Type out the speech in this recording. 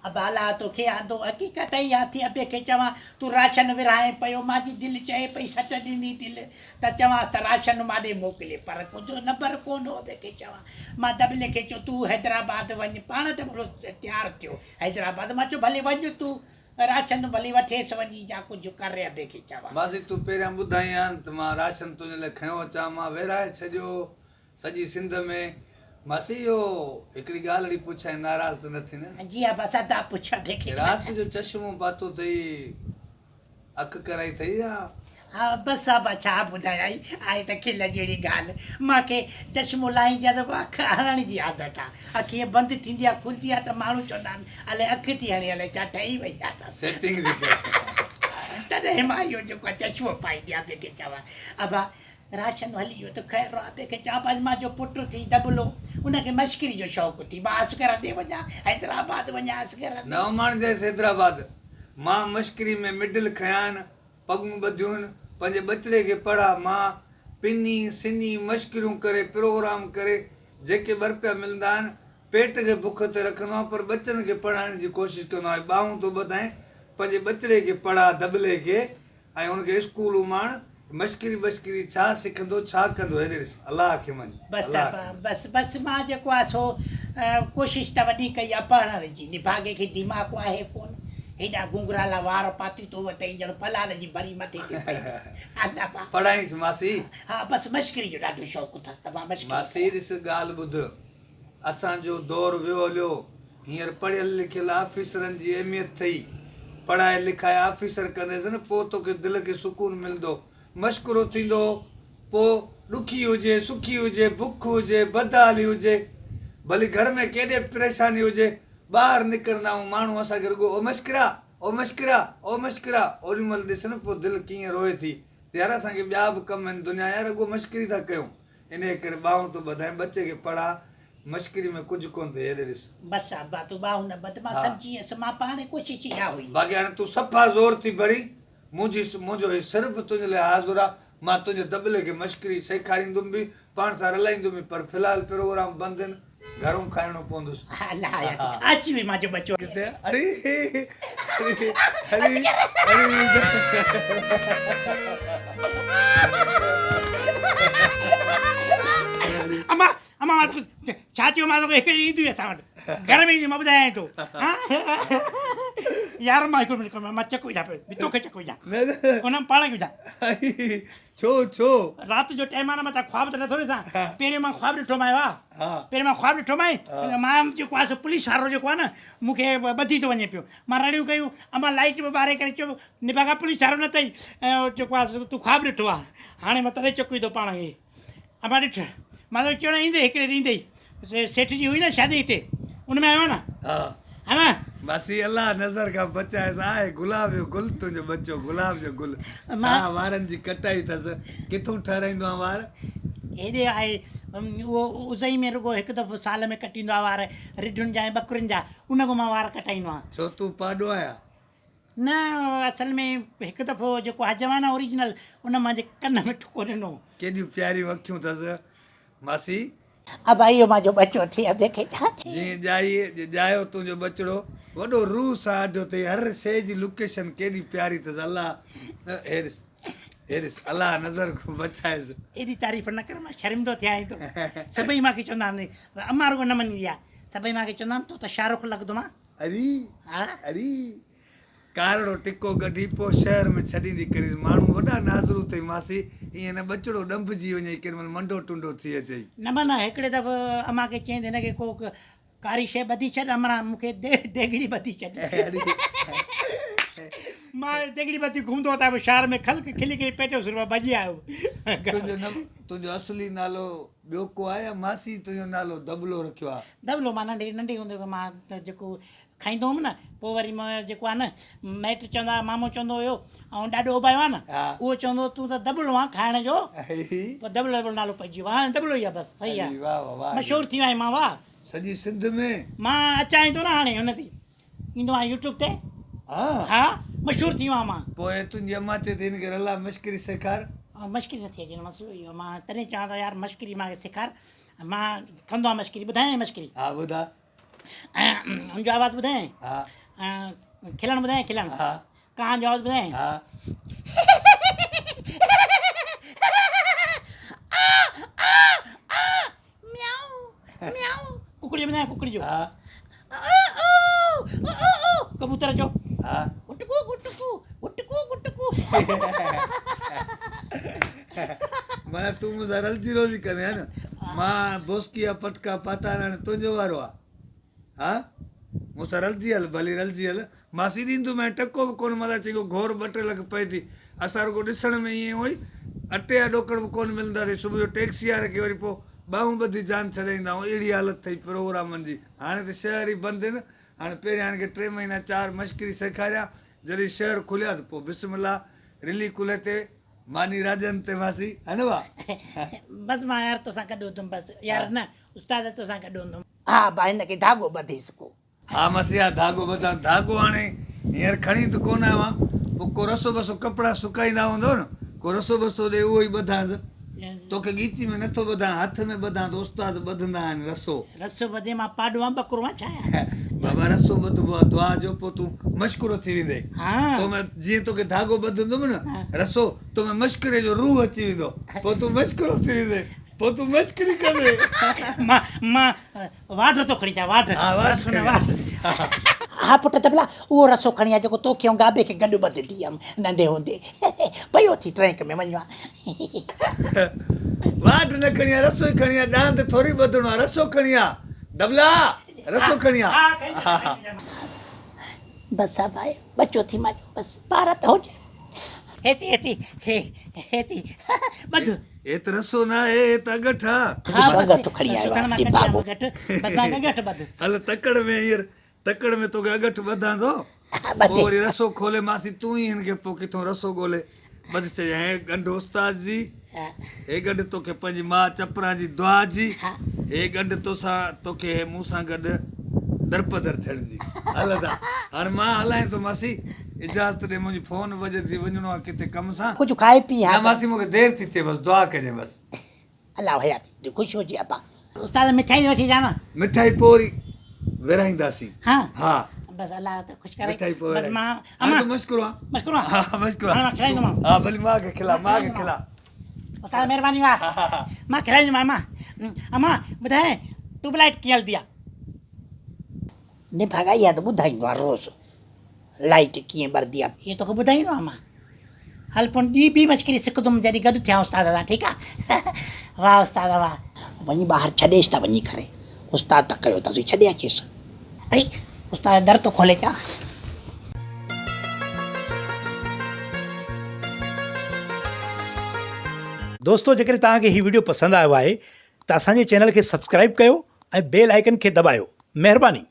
ابا الله توکي آندو. حقيقت اها ٿي ابي کي چوان تون راشن ورهائين پيو مانجي دل چئي پئي سٽ ڏني دل ته چوانس ته راشن ماڏي موڪلي پر ڪجهه نمبر ڪونه هو ابي کي چوان. مان دٻلي کي چيو تون حيدرآباد وڃ پاڻ دٻلو تيار ٿيو حيدرآباد مان چيو ڀلي وڃ تون راشن ڀلي وٺيس وڃي يا ڪجهه ڪر ابي کي چوان. ماسي تون پهريان ٻڌائين ها نه ته مان راشن تنهنجي لاء کنيو اچان مان ورهائي ڇڏيو سڄي سنڌ ۾. ماسي اهو هڪڙي ڳالهڙي پڇانء ناراض ته نه ٿين. جي ابا سدا پڇ ابي کي چوان. رات جو چشمو پاتو اٿئي اک ڪرائي اٿئي يا. ها بس ابا ڇا ٻڌايائي آهي ته کل جهڙي ڳالهه. مان کي چشمو لاهيندي آ ته پوء اک هڻڻ جي عادت آ. اک ائين بند ٿيندي آ کلندي آ ته ماڻهو چوندا آهن الائي اک ٿي هڻي الائي ڇا ٺهي وئي آ اٿس. سيٽنگ ٿي ڪري. تڏهن مان اهو جيڪو آ چشمو پائيندي آ ابي کي چوان ابا راشن هلي ويو ته خير آ ابي کي چوان پيا مان جو پٽ ٿي دٻلو ان کي مشڪري جو شوق ٿي مان اصغر ڏي وڃان حيدرآباد وڃان اصغر ڏي. نه اماڻ جيس حيدرآباد مان مشڪري ۾ مڊل کنيان پڳون ٻڌيون پنهنجي ٻچڙي کي پڙها مان پني سني مشڪريون ڪري پروگرام ڪري جيڪي ٻه رپيا ملندا آهن پيٽ کي بک تي رکندو آهيان پر ٻچن کي پڙهائڻ جي ڪوشش ڪندو آهيان ٻانهون ٿو ٻڌائين پنهنجي ٻچڙي کي پڙها دٻلي کي ۽ ان کي اسڪول اماڻ مشڪري بشڪري ڇا سکندو ڇا ڪندو هيڏي ڏس الله کي مڃ بس الله ابا کي مڃ. بس بس مان جيڪو آ سو ڪوشش ته وڏي ڪئي آ پڙهڻ جي نڀاڳي کي دماغ آهي ڪون هيڏا گهنگرالا وار پاتي تو وتئي ڄڻ پلال جي ڀري مٿي تي پئي اٿس ابا. پڙهائينس ماسي. ها بس مشڪري جو ڏاڍو شوق اٿس ته مان مشڪري ماسي ڪيان. ڏس ڳالهه ٻڌ اسان جو دور ويو هليو، هينئر پڙهيل لکيل آفيسرن جي اهميت ٿئي. پڙهائي لکائي آفيسر ڪنديس نه پوء توکي دل کي سڪون ملندو. مشڪرو ٿيندو پوء ڏکي هجي، سکي هجي، بک هجي، بدحالي هجي، ڀلي گهر ۾ ڪيڏي به پريشاني هجي، ٻاهر نڪرندا آهيون ماڻهو اسان کي رڳو او مشڪرا، او مشڪرا، او مشڪرا، اوڏي مهل ڏس نه پوء دل ڪيئن روئي ٿي ته يار اسان کي ٻيا به ڪم آهن دنيا يار رڳو مشڪري ٿا ڪيون. انهيء ڪري ٻانهون ٿو ٻڌائين، ٻچي کي پڙهاء، مشڪري ۾ ڪجهه ڪونه ٿئي، هيڏي ڏس. بس ابا، تون ٻانهون نه ٻڌ، مان سمجهي ويس، مان پاڻهي ڪوشش اها هئي. باقي هاڻي تون صفا زور ٿي ڀرين، منهنجي منهنجو هي سر به تنهنجي لاء حاضر آ، مان تنهنجي دٻلي کي مشڪري سيکاريندم به، پاڻ سان رلائيندم به، پر في الحال پروگرام بند هن، گهرئون کائڻو پوندس. الله حياتي، اچي وئي مانجو ٻچو. ڪٿي اڙي اڙي اڙي اڙي. اما اما مان توکي ڇا چيو مان توکي هڪ ڏينهن ايندي اسان وٽ گهر ۾ ايندي مان ٻڌايان ٿو يار مان هڪ منٽ مان چڪ وجهان پيو توکي چڪ وجهان ان پاڻ کي وجهان ڇو ڇو؟ رات جو ٽائيم آ نه مان تان خواب ته نٿو ڏسان پهريون مان خواب ڏٺو مانء واھ پهريون مان خواب ڏٺو مانء مان جيڪو آ سو پوليس وارو جيڪو آ نه مون کي ٻڌي ٿو وڃي پيو مان رڙيون ڪيون امان لائيٽ به ٻاري ڪري چيو نڀاڳا پوليس وارو نه اٿئي جيڪو آ سو تون خواب ڏٺو آ هاڻي مان تڏهن چڪ وڌو پاڻ کي امان ڏٺ مان تو چيو نه ايندي هڪڙي ڏينهن ايندي سيٺ جي هئي نه شادي هتي ان ۾ آيو آ نه ها نه. ماسي الله نظر کان بچائيس آهي گلاب جو گل تنهنجو ٻچو گلاب جو گل ڇا وارن جي ڪٽائي اٿس ڪٿون ٺهرائيندو آهين وار. هيڏي آهي اهو ازئي ۾ رڳو هڪ دفعو سال ۾ ڪٽيندو آهي وار رڍن جا ۽ ٻڪرين جا ان کان مان وار ڪٽائيندو آهيان. ڇو تون پاڏو آهيان. نه اصل ۾ هڪ دفعو جيڪو حجم آهي نه اوريجنل ان مانجي ڪن ۾ ٺڪو ڏنو. ڪيڏيون پياريون اکيون اٿس ماسي. ابا اهو مانجو ٻچو ٿي ابي کي ڇا ٿئي. جيئن ڄائي ڄايو تنهنجو ٻچڙو وڏو روح سان آڍيو اٿئي هر شيء جي لوڪيشن ڪيڏي پياري اٿس الله هي ڏس هي ڏس الله نظر کان بچائيس. ايڏي تعريف نه ڪر مان شرمندو ٿيان ٿو سڀئي مان کي چوندا آهن امان رڳو نه مڃيندي آهي سڀئي مان کي چوندا آهن تون ته شاهه رخ لڳندو مان. اڙي اڙي ڪارڙو ٽڪو ڪڍي پوء شهر ۾ ڇڏيندي ڪريس. ماڻهو وڏا ناظرو اٿئي ماسي، ائين نه ٻچڙو ڏنڀجي وڃئي ڪنهن مهل منڊو ٽنڊو ٿي اچئي. نه معنيٰ هڪڙي دفعو امان کي چيائين ته هن کي ڪو ڪاري شيء ٻڌي ڇڏ، امڙا مون کي ديڳڙي ٻڌي ڇڏ. مان ديڳڙي ٻڌي گهمندو هتان به شهر ۾ خلق کلي کلي پيٽ جو سور مان ڀڄي آيو. تنهنجو اصلي نالو ٻيو ڪو آهي يا ماسي تنهنجو نالو دٻلو رکيو آهي؟ دٻلو مان ننڍي ننڍي هوندي کان مان جيڪو کائيندو هوم نه پوء وري مون جيڪو آهي نه مائٽ چوندا هئا مامو چوندو هيو ۽ ڏاڏو اوڀايو آهي نه اهو چوندو هو تون ته دٻلو آن کائڻ جو پوء دٻلو دٻلو نالو پئجي ويو هاڻي دٻلو ئي آهي بس صحيح آهي مشهور ٿي ويو آهيان مان واهه. سڄي سنڌ ۾. مان اچان ٿو نه هاڻي هن تي ايندو آهيان يوٽيوب تي ها مشهور ٿي ويو آهيان مان. پوء تنهنجي امان چئي ٿي هن کي رلا مشڪري سيکار. مشڪري نٿي اچي مسئلو اهو آهي مان تڏهن چوان ٿو يار مشڪري مان کي سيکار مان ڪندو آهيان مشڪري ٻڌايان مشڪري. ها ٻڌاء. ان جو آواز ٻڌايان؟ ها. کلڻ ٻڌايان کلڻ؟ ها. ڪانء جو آواز ٻڌايان؟ ها. ڪڪڙي جو ٻڌايان ڪڪڙي جو؟ ها. ڪبوتر جو؟ ها. گٽڪو گٽڪو گٽڪو گٽڪو. معنيٰ تون مون سان رلجي روزي ڪندين ها نه؟ مان بوسڪي جا پٽڪا پاتا آهن هاڻي تنهنجو وارو آ. ها؟ مون سان رلجي هل ڀلي رلجي هل. ماسي ڏيندومانء ٽڪو به ڪونه متان چئين ڪو گهور ٻه ٽي لک پئي ٿي. اسان رڳو ڏسڻ ۾ ائين هئي. اٽي جا ڏوڪڙ به ڪونه ملندا اٿئي. صبح جو ٽيڪسي واري کي وري پوء ٻانهون ٻڌي جان ڇڏائيندا آهيون. اهڙي حالت اٿئي پروگرامن جي. هاڻي ته شهر ئي بند آهن. هاڻي پهريان هن کي ٽي مهينا چار مشڪري سيکاريان. جڏهن شهر کليا ته پوء بسم الله رلي ڪلهي تي ماني راڄن تي ماسي ها نه ڀاء. بس مان يار توسان گڏ هوندم بس يار نه استاد توسان گڏ هوندم. ها ڀاء هن کي ڌاڳو ٻڌيس ڪو. ها ماسي ها ڌاڳو ٻڌان ڌاڳو هاڻي هينئر کڻي ته ڪونه آيو آهيان پوء ڪو رسو بسو ڪپڙا سڪائيندا هوندو نه ڪو رسو بسو ڏي اهو ئي ٻڌانس توکي ڳيچي ۾ نٿو ٻڌان هٿ ۾ ٻڌان ته استاد ٻڌندا آهن رسو. رسو ٻڌي مان پاڏو آهيان ٻڪرو آهيان ڇا آهيان. بابا رسو ٻڌبو آهي دعا جو پوء تون مشڪرو ٿي ويندين تو ۾ جيئن توکي ڌاڳو ٻڌندم نه رسو تو ۾ مشڪري جو روح اچي ويندو پوء تون مشڪرو ٿي ويندين پوء تون مشڪري ڪندين. مان مان واڍ ٿو کڻي اچان واڍ ها واڍ رسو نه کڻي واڍ. ها پٽ دبلا اهو رسو کڻي آ جيڪو توکي ۽ گابي کي گڏ ٻڌندي هيم ننڍي هوندي پيو ٿي ٽرينڪ ۾ وڃ آ. واڍ نه کڻي آ رسو ئي کڻي آ ڏاند ٿوري ٻڌڻو آ رسو کڻي آ دبلا رسو کڻي آ. بس ها ڀائي ٻچو ٿي مان بس پارت هجي. هيتي هيتي هي هيتي ٻڌ. هي ته رسو نه آهي هي ته اڳٺ آ. ها بس اڳٺ کڻي آيو آ ڊباڳو. بس اڳٺ ٻڌ. هل تڪڙ ۾ هينئر تڪڙ ۾ توکي اڳٺ ٻڌان ٿو. پوء وري رسو کولي ماسي تون ئي هن کي پوء ڪٿون رسو ڳولي ٻڌ چيائين هي ڳنڍ استاد جي هي ڳنڍ توکي پنهنجي ماء چپران جي دعا جي هي ڳنڍ توسان توکي هي مون سان گڏ درپدر ٿيڻ جي هل ادا هاڻي مان هلائين ٿو ماسي اجازت ڏي منهنجي فون وڄي ٿي وڃڻو آ ڪٿي ڪم سان. ڪجهه کائي پي ها نه ماسي مون کي دير ٿي ٿئي بس دعا ڪجين بس. الله حياتي ڏي خوش هجي ابا. استاد مٺائي وٺي اچان نه. مٺائي پوء وري ورهائينداسين. ها ها. بس الله ته خوش ڪري. مٺائي پوء بس مان امان تون مشڪرو آن. مشڪرو آن. ها مشڪرو آن. هاڻي مان کلائيندومانء. ها ڀلي مان کي کلا مان کي کلا. استاد مهرباني آ. مان کلائيندومانء امان. امان ٻڌاء ٽيوب لائيٽ ڪيئن هلندي آ. نڀاڳا اها ته ٻڌائيندو آ روز لائيٽ ڪيئن ٻردي آ. اهو توکي ٻڌائيندو آ مان. هل پوء ٻي ٻي مشڪري سکندم جڏهن گڏ ٿيان استاد سان ٺيڪ آ. واهه استاد واهه. وڃي ٻاهر ڇڏيس ته وڃي ڪري استاد ته ڪيو اٿس ڇڏي اچيس. اڙي استاد در ٿو کولي ڇا. دوستو جيڪڏهن توهان کي هي وڊيو پسند آيو آهي ته اسان جي چينل کي سبسڪرائيب ڪيو ۽ بيل آئيڪن کي دٻايو مهرباني.